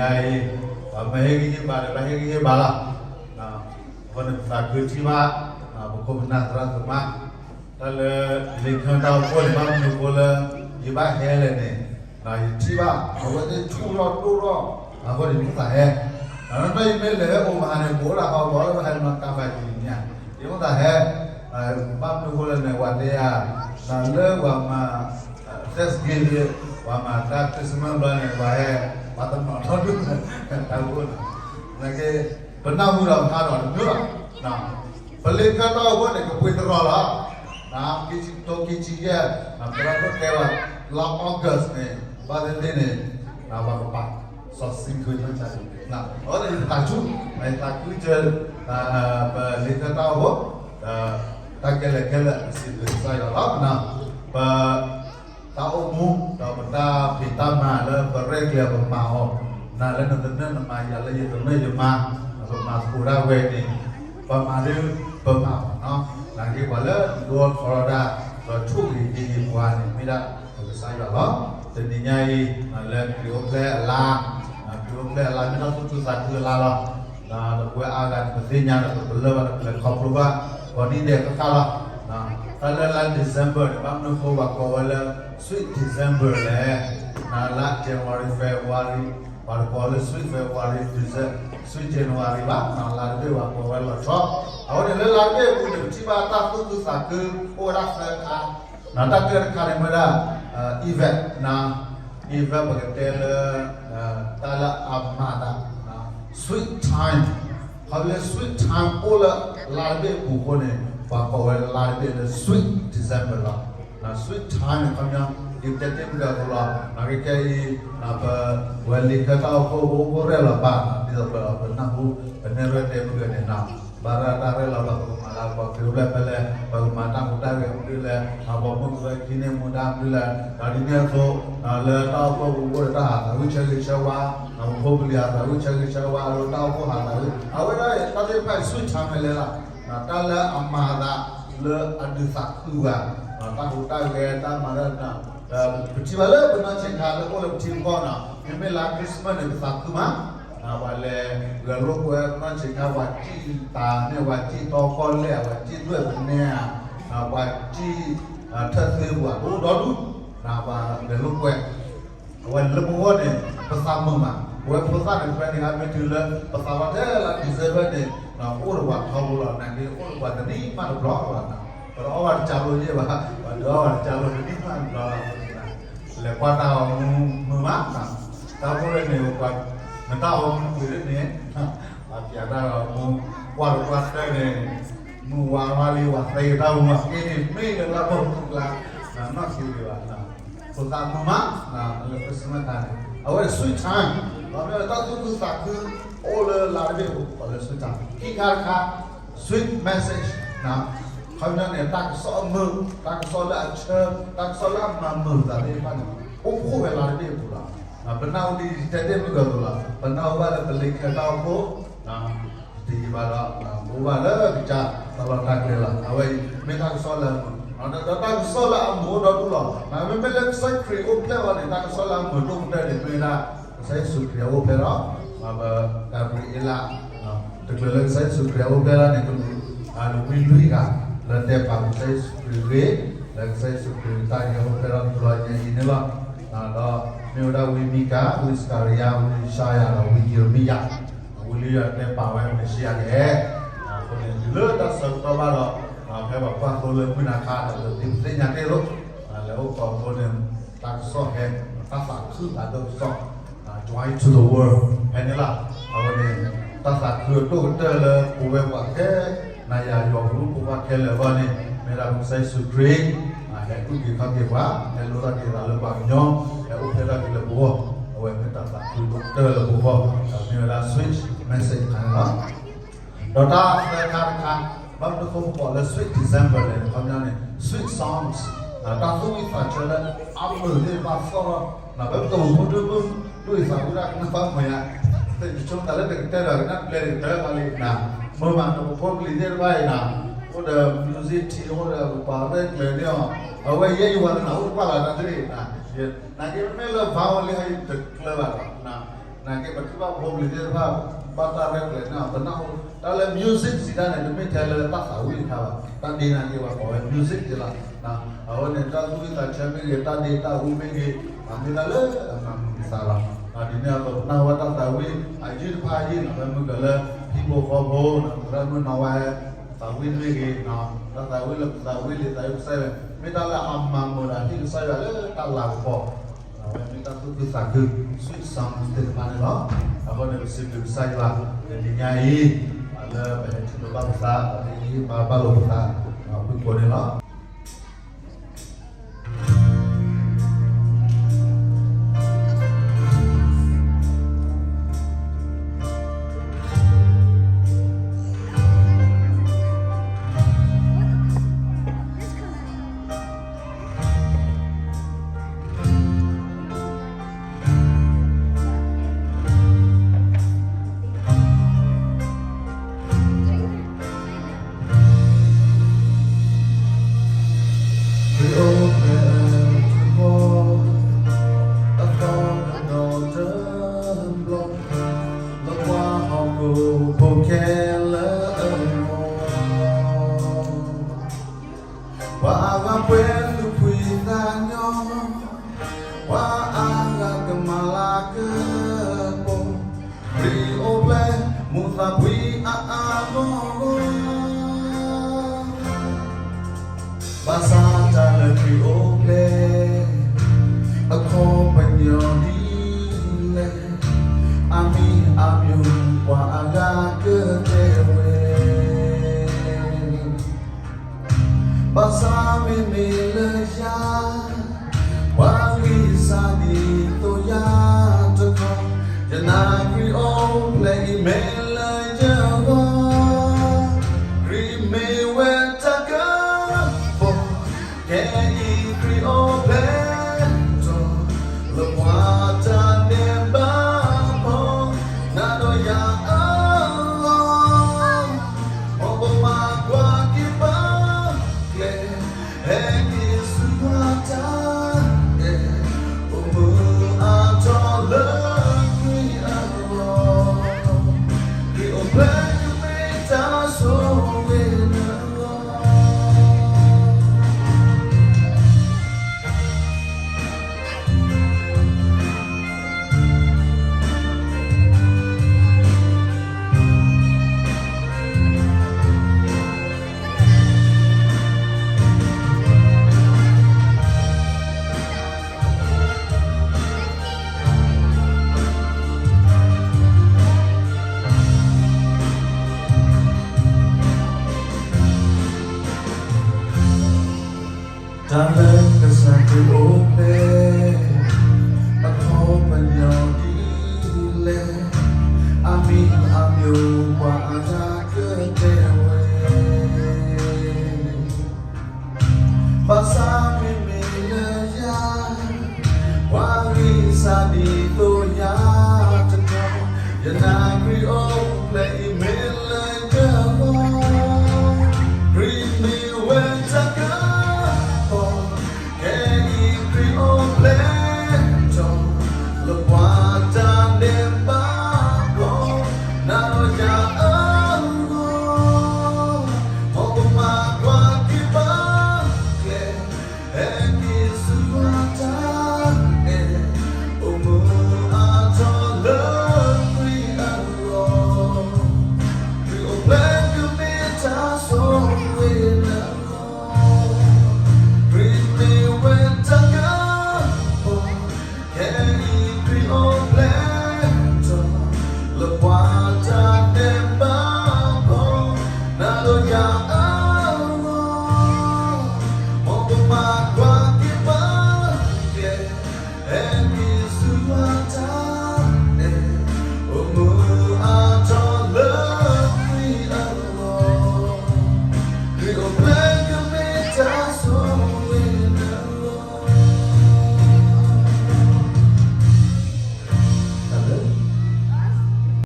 ယၤအံၤ ပှၤမ့ၢ်ဟ့ၣ်ဂံၢ်ဟ့ၣ်ဘါဒီး ဘၣ်ဟ့ၣ်ဂံၢ်ဟ့ၣ်ဘါလီၤ. အဃိန့ၣ် ပသးခုထံၣ်ဘၣ် ပခိၣ်ပနၢ်သရၣ်သမါ တၢ်လၢလံာ်ခၢတၢ်အိၣ်ဖှိၣ်န့ၣ် ဘၣ်မနုၤအဃိလၢ ယဘၣ်ဟဲလဲၣ်န့ၣ် ယထံၣ်ဘၣ် အဝဲသ့ၣ်ဆူၣ်ထီၣ်ဒိၣ်ထီၣ် အဃိန့ၣ် ယမိၣ်သးဟဲ ဒီးယမ့ၢ်လဲၤဟဲအိၣ်မဟါန့ၣ် ပအိၣ်ဒၣ်ဟီၣ်ကဝီၤလၢပဟဲနီၢ်ကါဖးယံၤန့ၣ် ယမိၣ်သးဟဲ ဘၣ်မနုၤအဃိလဲၣ်န့ၣ် ပှၤတဲယၤ လၢပှၤမၤ Thanksgiving ပှၤမၤတၢ် Christmas ဘျီန့ၣ် ပှၤဟဲ ပှၤတနီၤထီဒုၣ် တၢ်အိၣ်ဖှိၣ်န့ၣ် နာ်က့ ပနၢ်ဟူဒီးပဟးဒီးတမုာ်ဘၣ် ပလံာ်ခၢတၢ်အိၣ်ဖှိၣ်န့ၣ် ကပှ့ၤတရီၤလီၤ ခံဆံထိခံဆံယဲၢ် ပရၢခိၣ်တဲဝဲ လါ August န့ၣ် ဘၣ်သ့ၣ်သ့ၣ်န့ၣ် ပှၤကပာ် စီၤစံခွ့နီၢ်ကၠၢ် အဝဲန့ၣ်ယသးဆူၣ် ယသးခုကၢ ပလံာ်ခၢတၢ်အိၣ်ဖှိၣ် တၢ်ခဲလၢာ်ခဲလၢာ် ပစံးဘျုးကစၢ်ယွၤလီၤ. ပ တၢ်အိၣ်မူ ဒီးပတၢ်ဖံးတၢ်မၤလၢပရဲၣ်ကျဲၤပမၤအီၤ နၤလၢနသနၢၣ်နမၤ ယၤလၢယသနၢၣ်ယမၤ ပမၤသကိးဒၣ်ဝဲန့ၣ် ပမၤဒ်ပမၤဘၣ်နီၤ နာ်က့ပှၤလၢဒိးထီဒါ ဒီးဆိၣ်ဂ့ၤက့ၤယပှၤန့ၣ် မ့ၢ်ဒၣ်ပကစၢ်ယွၤလီၤ. တနံၤညါအံၤ လၢခရံာ်အိၣ်ဖျဲၣ်အလါ ခရံာ်အိၣ်ဖျဲၣ်အလါ မ့ၢ်တၢ်သူၣ်ခုသးခုအလါလီၤ. ဒီးပဝဲအါဂၤန့ၣ် ပသ့ၣ်ညါဒီး ပပလၢၢ်ဘၣ်ဒီး ပလဲၤခီဖျိဘၣ် ကိးနံၣ်ဒဲးဃၣ်ဃၣ်လီၤ. တၢ်လၢလါ December န့ၣ် ဘၣ်မနုၤအဃိပှၤကိးဝဲလၢ Sweet December လဲၣ်. လါ January February ပှၤတကိးလၢ Sweet February Sweet January ဘၣ် လါတဘ့ၣ်ပှၤကိးဝဲလီၤဆီ အဝဲန့ၣ်လၢလါတဘ့ၣ်အပူၤန့ၣ် ပထံၣ်ဘၣ်တၢ်သူၣ်ခုသးခု အိၣ်ဝဲဒၣ်သၢခါ တၢ်တၢၢ်တခါန့ၣ်မ့ၢ်ဒၣ် event န event ပကတဲလၢ တၢ်လၢအမၤသး sweet time ခီဖျိလၢ sweet time အိၣ်လၢလါတဘ့ၣ်အပူၤအဃိန့ၣ် ပှၤကိးဝဲလါတဘ့ၣ်လၢ sweet December လီၤ. sweet time န့ၣ် ခီပညီ ယကတဲတ့ၢ်မုၢ်ဂၤအသိးလီၤ. ခဲအံၤ ပဝဲလံာ်ခၢတၢ်အိၣ်ဖှိၣ် ပအိၣ်ဖှိၣ်ရဲၣ်လီၤဘၣ် ဒ်သိးပနၢ်ဟူ ပနဲၣ်ရဲၣ်တဲမုၢ်ဂၤန့ၣ် ဘၣ်ရၣ်တၢ်ရဲၣ်လီၤဘၣ် ပကမၤလၢပှၤခရံာ်အိၣ်ဖျဲၣ်ဖဲလဲၣ် ပကမၤတၢ်ဟူးတၢ်ဂဲၤမနုၤလဲၣ် ပှၤမုၢ်ကရၢခံန့ၣ်မူဒါမနုၤလဲၣ် ဒီးဒ်န့ၣ်အသိး လၢတၢ်အိၣ်ဖှိၣ်ပူၤအိၣ်ဒီးတၢ်ဟးသးဝံၣ်ဆၢဂ့ၤဆၢဝါ ပဖိပလံၤဟးသးဝံၣ်ဆၢဂ့ၤဆၢဝါ ဒီးတၢ်အိၣ်ဖှိၣ်ဟးသးဝံၣ် အဝဲဒၣ်တၢ်သ့ၣ်တဖၣ်အံၤ sweet time ဖဲလဲၣ်လီၤ. တၢ်လၢအမၤသးလၢအဒုးသးခုဘၣ် တၢ်ဟူးတၢ်ဂဲၤ တၢ်မၤတၢ် ပထံၣ်ဘၣ်လၢပနီၢ်ဆံးခါလၢအိၣ်လၢပထံပကီၢ်နီၤ မ့မ့ၢ်လါ Christmas န့ၣ် ပသးခုမး ပှၤလဲၤဂဲၤလိာ်ကွဲ ပနီၢ်ဆံးခါ ပှၤစံၣ်တၢ်န့ၣ် ပှၤစံၣ်တီကီၢ်လဲၢ် ပှၤစံၣ်ဒွဲၣ်ပနဲ ပှၤစံၣ် ထၢၣ်သ့ပှၤ တအိၣ်ဒီဒူၣ် ပှၤဂဲၤလိာ်ကွဲ အဝဲလၢပဂီၢ်န့ၣ် ပသးမုာ်မး ပဝဲဖိသၣ်န့ၣ် ဖဲန့ၣ် အမ့ၢ်တုၤလၢ ပသးလီၤထဲလၢ December န့ၣ် အိၣ်ဒီးပှၤထီဘိလီၤ နာ်က့အိၣ်ဒီးပှၤတနံၣ်မးတဘျီလီၤ ပတအီၣ်ဘၣ်တကးလိာ်ယဲၢ်ဘၣ် ပတအီၣ်ဘၣ်တကးလိာ်တနံၣ်မးတဘျီလီၤ လဲၤကွၢ်တၢ်အီၤမုာ်မး တၢ်ဖိန့ၣ် နတၢ်အီၤမုာ်ကွံာ်လၢန့ၣ် ပှၤပျးတၢ်အီၤမုာ် ကွၢ်တကွၢ်တၢ်န့ၣ် မုၢ်ဝါဝါလံ ဝၤသဲက့ၤတၢ်မုၢ်ဝါက့န့ၣ် မ့ၢ်လၢလၢပှၤမုၢ်ကျါ နီၢ်ဆံးဒံးဘၣ် ဖိသၣ်မုာ်မး လၢ Christmas ခါန့ၣ် အဝဲ sweet time ပှၤမ့ၢ်တၢ်သူၣ်ခုသးခု အိၣ်လၢလါတဘ့ၣ်အပူၤ ပှၤလၢ sweet time ခံခါတခါ sweet message ခီပညီန့ၣ် တၢ်ကစီၣ်အမုာ် တၢ်ကစီၣ်လၢအဆၢ တၢ်ကစီၣ်လၢအမၤမုာ်သးသ့ၣ်တဖၣ်န့ၣ် အိၣ်ဖှိၣ်ဝဲလါတဘ့ၣ်အပူၤလီၤ. ပနၢ်ဟူဒ်ယတဲတ့ၢ်မုၢ်ကၢၤအသိးလီၤ. ပနၢ်ဟူဘၣ်လၢပလံာ်ခၢတၢ်အိၣ်ဖှိၣ် တယံာ်ဘၣ်ဒီး အိၣ်ဘၣ်လၢကစၢ်တၢ်လီၢ်တၢ်ကျဲလီၤ. အဝဲအံၤ မ့ၢ်တၢ်ကစီၣ်လၢအမုာ် ဒီးတၢ်ကစီၣ်လၢအမုာ်အိၣ်ဒီဒူၣ်လီၤ. မ့မ့ၢ်လၢကစၢ်ခရံာ်အိၣ်ဖျဲၣ်အီၤန့ၣ် တၢ်ကစီၣ်လၢအမုာ်ဒိၣ်ကတၢၢ်န့ၣ် မ့ၢ်ဝဲဒၣ် ကစၢ်ယ့ၣ်ၡူးခရံာ်အအိၣ်ဖျဲၣ်ဒီး ပကၤဘြံၤအ့လး တချုးလၢကစၢ်ယ့ၣ်ၡူးခရံာ်အအိၣ်ဖျဲၣ်ဒၣ်န့ၣ် ကလူး ဝံလွံၢ်ဂၤ လၢတဲပာ်ကစၢ်ယ့ၣ်ၡူးခရံာ်ဂ့ၢ် လၢကစၢ်ယ့ၣ်ၡူးခရံာ်တၢ်ဂ့ၢ်အိၣ်ဖျဲၣ်ထီၣ်တဘျီညါအံၤန့ၣ်လီၤ. ဒီးမ့ၢ်ဝဲဒၣ်ဝံမံကၤ ဝံစကၤရယၤ ဝံယၡါယၤ ဒီးဝံယံးရမံယၤ ဝံလွံၢ်ဂၤတဲပာ်ဝဲမ့ၣ်ၡံအၤကဟဲ အဃိန့ၣ် တုၤလၢတၢ်ဆၢကတီၢ်ဘၣ်ဒီး ဖဲပှၤကွၢ်သိလၢမုၢ်နၤခါဒီး ပသ့ၣ်ညါတ့ၢ်လိာ် လဲၤအိၣ်ကိးဖိန့ၣ် တၢ်ကစီၣ်ဟဲ တၢ်သးခုသးဒိၣ်ကစီၣ် Joy to the World ဖဲန့ၣ်လီၤ. အဝဲန့ၣ် တၢ်သးခုအဒိၣ်ကတၢၢ်လၢပဝဲပှၤခဲ နၤယၤယွၤဖိ ဖိခွါခဲလၢာ်အဂီၢ်န့ၣ် မ့ၢ်ဒၣ်ပကစၢ်ယ့ၣ်ၡူးခရံာ် ဟဲအုၣ်က့ၤခီၣ်က့ၤပှၤ ဟဲလိၣ်ထီၣ်က့ၤသးလၢပှၤကညီ ဟဲအိၣ်ဖျဲၣ်ထီၣ်က့ၤလၢပဂီၢ် အဝဲမ့ၢ်တၢ်သးခုဒိၣ်ကတၢၢ်လၢပဂီၢ် ဒီးမ့ၢ်ဝဲဒၣ် sweet message ခါန့ၣ်လီၤ. ဒီးတၢ်သၢခါတခါ ဘၣ်မနုၤအဃိပကိးလၢ Sweet December လဲၣ်န့ၣ် ခီပညီန့ၣ် sweet songs တၢ်သူၣ်ဝံၣ်သးဆၢလၢအမုာ်သ့ၣ်တဖၣ်သီၣ်ထီၣ် ပကမူဒုမုၢ်ဒုၣ်အသးဝံၣ်ဒၣ်ကနၣ်ဘၣ်မုာ်ယါ တဆိကမိၣ်သးလၢတကတၢၢ်ဒီးကနၣ်ပျဲတကတၢၢ်ဘၣ်လံနၤ မုာ်မးတပဖိပလံၤသ့ၣ်တဖၣ်အံၤနၤ အိၣ်ဒီး music ထံ အိၣ်ဒီးပှၤရဲၣ်ကျဲၤန့ၣ်အီၤ အဝဲယဲယဝၤတနၢ်အိၣ်တပှၢ်လၢ်တၢ်တရ့ၣ်နၤ နာ်က့မ့ၢ်လၢ violin အံၤတကျၢၤဘၣ်ဒီးနၤ နာ်က့ ပထံၣ်ဘၣ်ဖိပလံၤသ့ၣ်တဖၣ် ဘၣ်တၢ်ရဲၣ်ကျဲၤန့ၣ် ပနၢ်ဟူ တၢ်လၢ music စံးတၢ်န့ၣ် တမ့ၢ်ထဲလၢတၢ်သးဝံၣ်တခါဘၣ်, တၢ်ဒ့နာ်က့ ပှၤကိးဝဲ music ဒ်လီၤ. အဃိန့ၣ် တၢ်သူၣ်ဝံၣ်သးဆၢမ့ၢ်ဂ့ၤ, တၢ်ဒ့တၢ်အူမ့ၢ်ဂ့ၤ, အမ့ၢ်တၢ်လၢအမၤမုာ်ကစၢ်လီၤ. ဒ်န့ၣ်အသိး ပနၢ်ဟူဘၣ်တၢ်သးဝံၣ် အယုၢ်တဖၣ်အံၤန့ၣ် ဖဲမုၢ်ကလၢ ဟံၣ်ဖိဃီဖိန့ၣ် သရၣ်မုၣ်နီၢ်ဝဲ သးဝံၣ်မ့ၢ်ဂ့ၤ, တၢ်သးဝံၣ်လၢပသးဝံၣ်လံ သးဝံၣ်ကစၢ်ယွၤ မ့ၢ်တၢ်လၢအမၤမုာ်ဒီးဟ့ၣ်ကစၢ်ယွၤလၢတၢ်လၤကပီၤ, အဝဲမ့ၢ်တၢ်သူၣ်ခုသးခု sweet song သ့ၣ်တဖၣ်န့ၣ်လီၤ. အဃိန့ၣ် ပစံးဘျုးကစၢ်ယွၤ လၢတနံၤညါအံၤ လၢပဟဲထံၣ်လိာ်ဘၣ်ပသး ဒီးဟ့ၣ်ဂံၢ်ဟ့ၣ်ဘါဘၣ်လိာ်ပသး ဖုၣ်ကိာ်န့ၣ်လီၤ. ခရံာ်အိၣ်ဖျဲၣ်အထူၣ်ဖီ အသီတဒီတဘျီ လၢပှၤဟီၣ်ခိၣ်ဖိခဲလၢာ်အဂီၢ် ပှၤအါဂၤပှဲၤသူၣ်ဖှံသးညီ, ပှၤအါဂၤကမၤလၤကပီၤ, ခရံာ်အိၣ်ဖျဲၣ်မူသးဖှံအါအါဂီၢ်ဂီၢ်, ဘၣ်ဆၣ်တၢ်လၢခရံာ်အိၣ်ဖျဲၣ် အခီပညီဒ်လဲၣ်, အါမံၤအါမံၤပှၤအါဂၤကတဲဝဲ ဘၣ်ဆၣ်မ့မ့ၢ်လၢယၤ, ပှၤဂံၢ်စၢ်ဒ်သိးယၤတခီ, ယနာ်ခရံာ်အိၣ်ဖျဲၣ်အံၤမ့ၢ်လၢယဂီၢ်, ခရံာ်မ့ၢ်ဝဲတၢ်ကပီၤ, ခဲအံၤခရံာ်အိၣ်ဖျဲၣ်ထီၣ်, လၢပှၤတၢ်ဒဲးဘးအဖီ, နၤဒီးယၤအဂီၢ် မ်ပမၤကွၢ်က့ၤပကျဲ, ဟဲက့ၤဆူယွၤတၢ်အဲၣ်, အိၣ်မူအါထီၣ်လၢခရံာ်အဂီၢ်, ခရံာ်အိၣ်ဖျဲၣ်ကမ့ၢ်တၢ်ဆိၣ်ဂ့ၤလၢ တၢ်လၢကစၢ်ခရံာ်အိၣ်ဖျဲၣ်, အခီပညီဒ်လဲၣ်, အါမံၤအါမံၤပှၤအါဂၤကတဲဝဲ, ဘၣ်ဆၣ်မ့မ့ၢ်လၢယၤ, ပှၤဂံၢ်စၢ်ဒ်သိးယၤတခီ, ယနာ်ခရံာ်အိၣ်ဖျဲၣ်